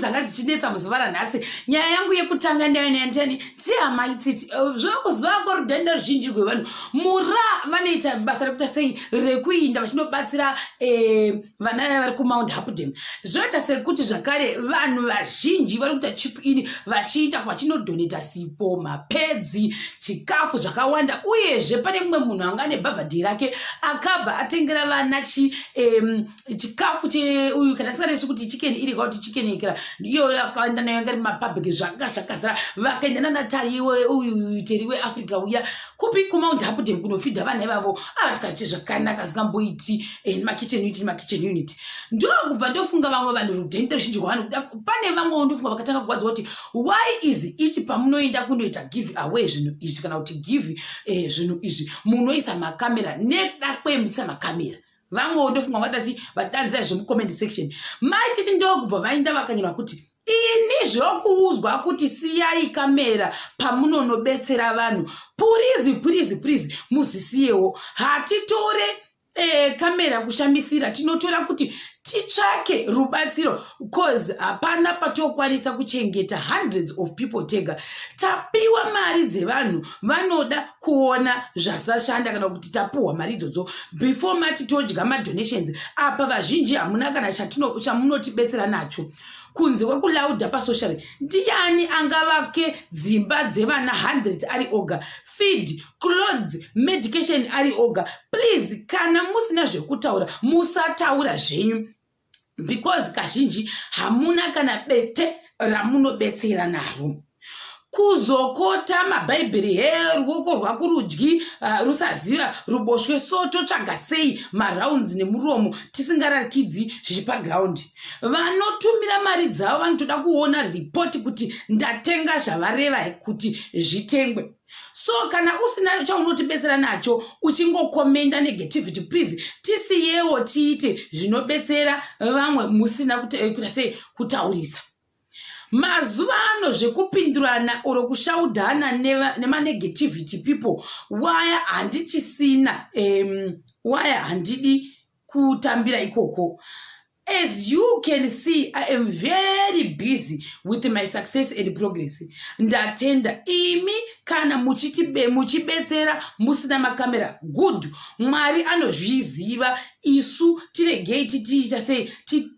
Dzanga dzichinetsa muzuva ranhasi. Nyaya yangu yekutanga ndeyandani tiamaititi eh, zvinokuziva korudhenda ruzhinji rwevanhu mura vanoita basa rekuita sei rekuinda vachinobatsira eh, vana vari kumount hapdem. Zvinoita sekuti zvakare vanhu vazhinji vari kuita chip in vachiita kwachinodoneta sipo, mapedzi, chikafu zvakawanda. Uyezve pane mumwe munhu anga ane bhavhadhi rake akabva atengera vana chi chikafu cheuyu, kana singaresi kuti chicken iri kwakuti chicken ikira iyoyo akaenda nayo, yanga iri mapublic, zvanga zvakazara. Vakaenda nanatariwe uyu teri weAfrica uya kupi kuMount Hampden kunofidha vana ivavo. Ava tikati zvakanaka zingamboiti eh, makitchen unit, makitchen unit. Ndokubva ndofunga vamwe vanhu rudhende ruzhinji rwavanhu kuda. Pane vamwewo ndofunga vakatanga kugwadzwa kuti why is it pamunoenda kunoita give away zvinhu izvi kana kuti give zvinhu izvi munoisa makamera neda kwemutisa makamera. Vamwewo ndofunga vatati vadanzira zvemucomment section. Maititi ndokubva vaenda vakanyora kuti ini zvokuudzwa kuti siyai kamera pamunonobetsera vanhu, please, please, please, muzisiyewo. Hatitore kamera kushamisira, tinotora kuti titsvake rubatsiro cause hapana patokwanisa kuchengeta hundreds of people tega. Tapiwa mari dzevanhu vanoda kuona zvasashanda kana kuti tapuhwa mari idzodzo before mati todya madonations. Apa vazhinji hamuna kana chamunotibetsera nacho kunze kwekulaudha pasocial. Ndiani angavake dzimba dzevana 100 ari oga, feed, clothes, medication ari oga? Please, kana musina zvekutaura musataura zvenyu because kazhinji hamuna kana bete ramunobetsera naro. Kuzokota mabhaibheri he, ruoko rwakurudyi rusaziva ruboshwe, so totsvaga sei marounds nemuromo tisingarakidzi zviri paground? Vanotumira mari dzavo vanotoda kuona ripoti kuti ndatenga zvavareva kuti zvitengwe. So kana usina chaunotibetsera nacho uchingokomenda negativity, please tisiyewo tiite zvinobetsera vamwe musina kuita sei kutaurisa. Mazuva ano zvekupindurana oro kushaudhana nemanegativity people waya handichisina, waya handidi kutambira ikoko. As you can see, I am very busy with my success and progress. Ndatenda imi kana muchibetsera musina makamera. Good, Mwari anozviziva. Isu tiregei titiita sei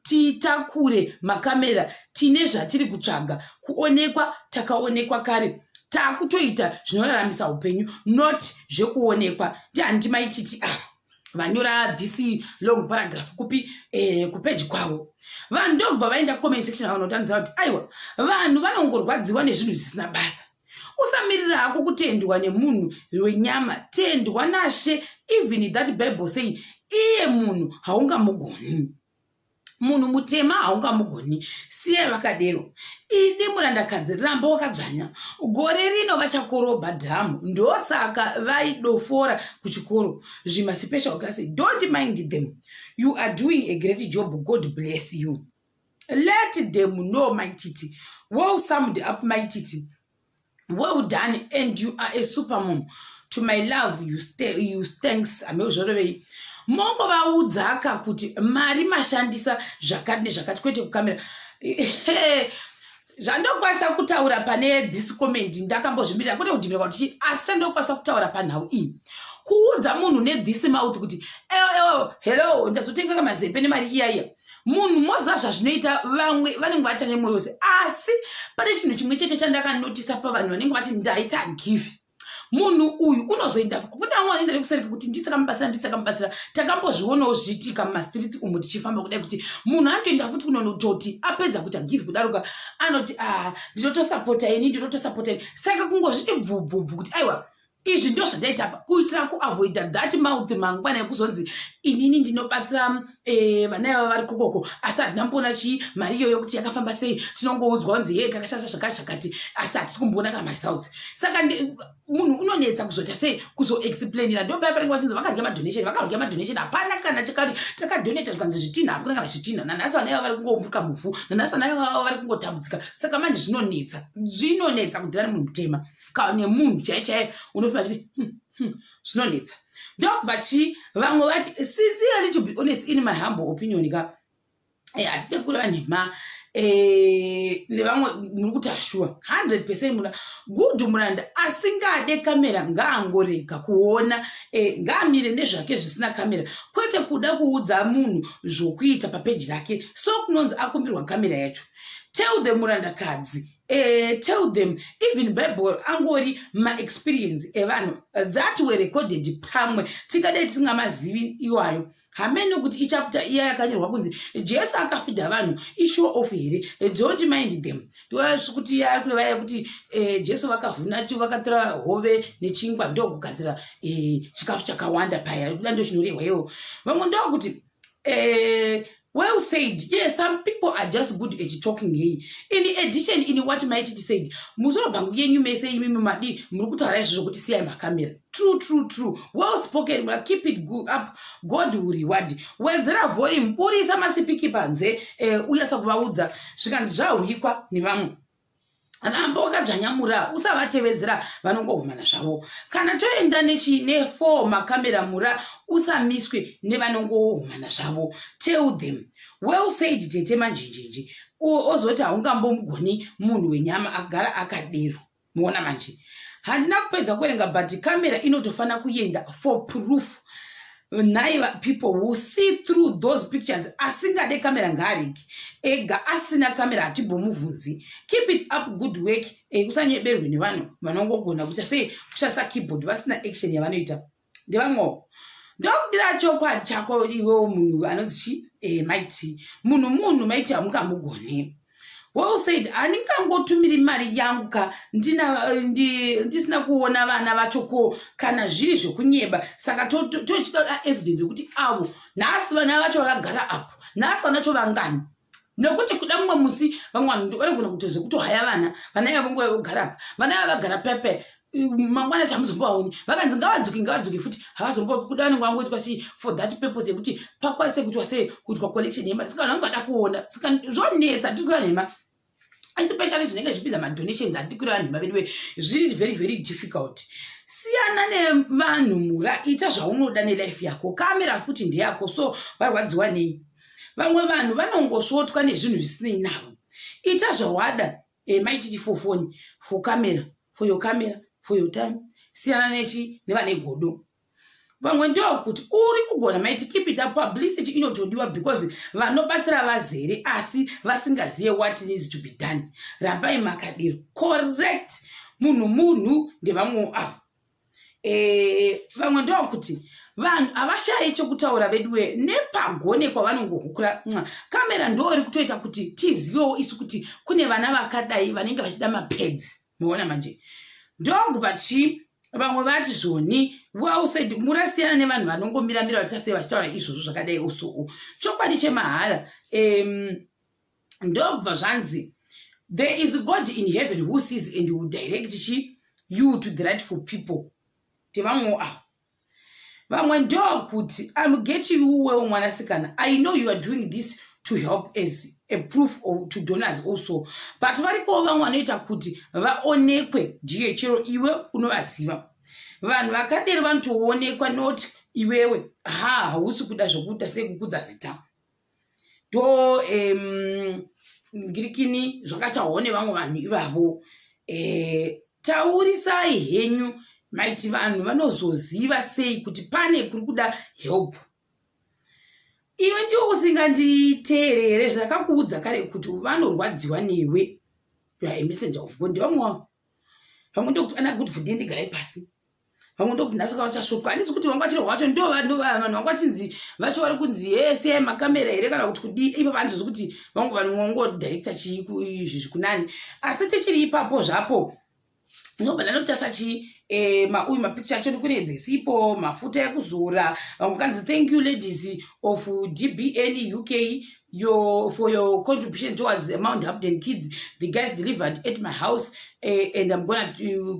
titakure makamera. Tine zvatiri kutsvaga kuonekwa, takaonekwa kare. Taakutoita zvinoraramisa upenyu, not zvekuonekwa. Ndihanditi Maititi ava vanyora this long paragraph kupi kupeji kwavo. Vanhu ndokubva vaenda kucomment section vanotanidza kuti aiwa, vanhu vanongorwadziwa nezvinhu zvisina basa. Usamirira hako kutendwa nemunhu wenyama, tendwa nashe. Even that Bible say iye munhu haungamugoni, munhu mutema haungamugoni, siye vakadero. Idi murandakadzi, ramba wakadzvanya. Gore rino vachakorobha dhamu, ndosaka vaidofora kuchikoro zvimaspecial class. Don't mind them, you are doing a great job. God bless you. Let them know, Maititi. Well summed up, Maititi. Well done, and you are a super mom to my love you, stay, you thanks. Ameuzvorovei mongovaudzaka kuti mari mashandisa zvakati nezvakati, kwete kukamera. Zvandokwanisa kutaura pane this comment, ndakambozvimirira kwete kudhimira kuti, asi chandokwanisa kutaura panhau iyi, kuudza munhu nethis mouth kuti eo hello, ndazotenga kamazepe nemari iya iya. Munhu moziva zvazvinoita, vamwe vanenge vaita nemwoyo wose, asi pane chinhu chimwe chete chandakanotisa pavanhu vanenge vati ndaita give. Munhu uyu unozoenda kune vamwe vanoenda nekusereka kuti ndisakamubatsira, ndisakamubatsira. Takambozvionawo zviitika mumastreets umu tichifamba kudai kuti munhu anotoenda futi kunonototi apedza kuita give kudaruka anoti, "A ah, ndinotosapota ini, ndinotosapota ini." Saka kungozviti bvubvubvu kuti aiwa, izvi ndo zvandaita apa kuitira kuavoida that mouth mangwana yekuzonzi inini ndinobatsira vana ivava vari kokoko, asi handina mboona chii mari iyoyo kuti yakafamba sei. Tinongoudzwa kunzi ye takashandisa zvakati zvakati, asi hatisi kumboona kana maresults. Saka munhu unonetsa kuzoita sei kuzoexplainira. Ndo paya panenge vachinzi vakadya madonation, vakadya madonation, hapana kana chakati takadonata zvikanzi zvitinha, hakuna kana zvitinha. Nanhasi vana ivava vari kungombuka muvhu, nanhasi vana ivava vari kungotambudzika. Saka manje zvinonetsa, zvinonetsa kudhira nemunhu mutema nemunhu chai chaiye unofema chiti Zvinonetsa. Ndokubva chi vamwe vati sincerely, to be honest, in my humble opinion ka, hatide kureva nhema. Nevamwe muri kuti ashuwa 100% muna good muranda asingade kamera ngaangorega kuona, ngaamire nezvake zvisina kamera, kwete kuda kuudza munhu zvokuita papeji rake. So kunonzi akumbirwa kamera yacho. Tell them, murandakadzi, tell them even Bible angori maexperience evanhu that were recorded. Pamwe tingadai tisingamazivi iwayo. Hamene kuti ichapter iya yakanyorwa kunzi Jesu akafidha vanhu ishow off here. Don't mind them. Kuti kureva yekuti Jesu vakavhuna, vakatora hove nechingwa ndokugadzira chikafu chakawanda paya, kuda ndo chinorehwa iwo. Vamwe ndokuti well said. Yes, some people are just good at talking. Hey, in addition in what Maititi said, musoro bhangu yenyu mese imimi madi muri kutaura izvozvo kuti siyai makamera. True, true, true. Well spoken. Keep it good up, God will reward. Wedzera volume, burisa masipiki panze, uyasa kuvaudza zvikanzi zvahwikwa nevamwe. Ramba wakadzvanyamura, usavatevedzera vanongohumana zvavo. Kana toenda ne4 makamera, mura usamiswe nevanongohumana zvavo. Tell them. Well said, tete manjinjinji. Ozoti haungambomugoni munhu wenyama agara akadero. Muona manje, handina kupedza kuverenga, but kamera inotofanira kuenda for proof. Nhai, people will see through those pictures. Asingade kamera ngaarege ega. Asina kamera hatimbomubvunzi. Keep it up, good work. Kusanyeberwe nevanhu vanongogona kuita sei, kushandisa keyboard vasina action yavanoita. Ndevamwewo ndokudira chokwadi chako iwewo munhu anonzi chi Maiti. Munhu munhu, Maiti, hamungamugoni. Well said. Handingangotumiri mari yangu ka ndisina kuona vana vacho. Ko kana zviri zvekunyeba? Saka tochida kuda evidence yekuti avo nhasi vana vacho vakagara apo, nhasi vana vacho vangani, nekuti kuda mumwe musi vamwe vanhu vanogona kuita zvekutohaya vana. Vana ivavo nguva yekugara apa, vana ava vagara pepe, mangwana chamuzombovaoni. Vakanzi ngavadzoke, ngavadzoke futi, havazombo kuda. Vanenge vangoitwa sei for that purpose yekuti pakwanise kuitwa sei, kuitwa collection yemari. Saka vanhu vangada kuona, saka zvonetsa. Tiri kureva nhema, especially zvinenge zvipinza madonations. Handidi kureva nhema veduwe, zviri very, very difficult. Siyana nevanhu mura, ita zvaunoda nelife yako. Kamera futi ndeyako, so varwadziwa nei? Vamwe vanhu vanongosvotwa nezvinhu zvisinei navo. Ita zvawada. Maititi, for phone, for camera, for your camera, for your time. Siyana nechi nevane godo. Vamwe ndokuti uri kugona, Maiti, keep it up. Publicity inotodiwa because vanobatsira vazere asi vasingazive what needs to be done. Rambai makadiro. Correct. Munhu munhu. Ndevamwewo avo. Vamwe ndokuti vanhu havashayi chekutaura veduwe nepagone kwavanongohukura. Kamera ndo ri kutoita kuti tizivewo isu kuti kune vana vakadai vanenge vachida mapads. Muona manje, ndokubva chii, vamwe vati zvoni. Well said. Murasiyana nevanhu vanongomiramira vachiita sei, vachitaura izvozvo zvakadai usoo. Chokwadi chemahara. Ndobva zvanzi there is God in heaven who sees and will direct chi you to the rightful people. Tevamwewo avo. Vamwe ndokuti I'm getting you well, mwanasikana. I know you are doing this to help as a proof of, to donors also, but varikowo vamwe vanoita kuti vaonekwe ndiye. Chero iwe unovaziva vanhu vakadero, vanotoonekwa, not iwewe. Ha, hausi kuda zvokuita sekukudza zita ndo ngirikini zvakachawo nevamwe vanhu ivavo. Taurisai henyu Maiti. Vanhu vanozoziva sei kuti pane kuri kuda help? Iwe ndiwo usinganditeerere zvakakuudza kare kuti vanorwadziwa newe. You are a messenger of God. Ndevamwe wavo. Vamwe ndokuti ana good food, ndigarai pasi. Vamwe ndokuti nhasi kavachasvotwa. Handisi kuti vanga vachirwa vacho, ndo vanhu vanga vachinzi vacho vari kunzi yese makamera here kana kuti kudii ipapo. Handizozi kuti vangu vanhu vangodirecta chii izvi kunani, asi tichiri ipapo zvapo, ndobva ndanotasa chi mauyu mapicture acho kune dzesipo, mafuta ekuzora. Vamwe kanzi thank you, ladies of DBN UK, for your contribution towards Mount Hampden kids. The guys delivered at my house, and I'm gonna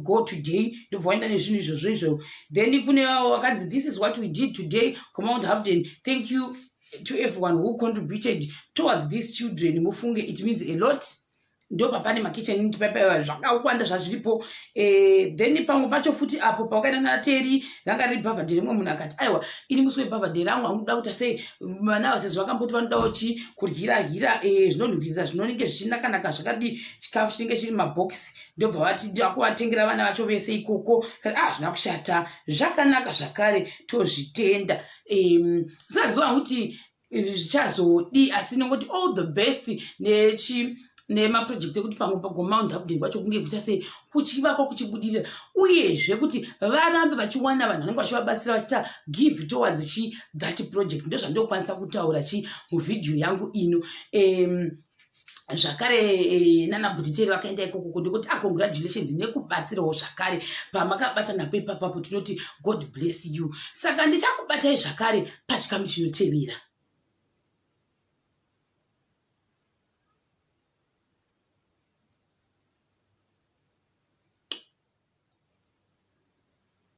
go today. Ndobva waenda nezvinhu izvozvo izvo. Then kune vakanzi this is what we did today kuMount Hampden. Thank you to everyone who contributed towards these children. Mufunge, it means a lot. Ndopapane makitchen paipa zvakawanda zvazviripo. Then pamwe pacho futi apo pawakaenda nateri, ranga riri birthday rimwe, munhu akati, "Aiwa, ini musi webirthday rangu hanguda kuita sei." Vana vasezvo vakamboti vanodawo chi kuryira-ryira zvinonhuhwirira, zvinonenge zvichinakanaka zvakadii, chikafu chinenge chiri mabhokisi. Ndobva vati akuvatengera vana vacho vese ikoko. Kati, "Ah, zvina kushata, zvakanaka zvakare, tozvitenda." Saziva kuti zvichazodi, asi nongoti all the best nechi nemaproject ekuti pamwe pagoMount Hampden kwacho kunge kuita sei, kuchivakwa, kuchibudirira, uyezve kuti varambe vachiwana vanhu vanenge vachivabatsira, vachiita give towards chi that project. Ndo zvandokwanisa kutaura chi muvhidhiyo yangu ino. Zvakare nana Bhutiteri vakaenda ikoko, ndikuti, ah, congratulations nekubatsirawo zvakare pamakabata napo ipapapo. Tinoti God bless you. Saka ndichakubatai zvakare pachikamu chinotevera.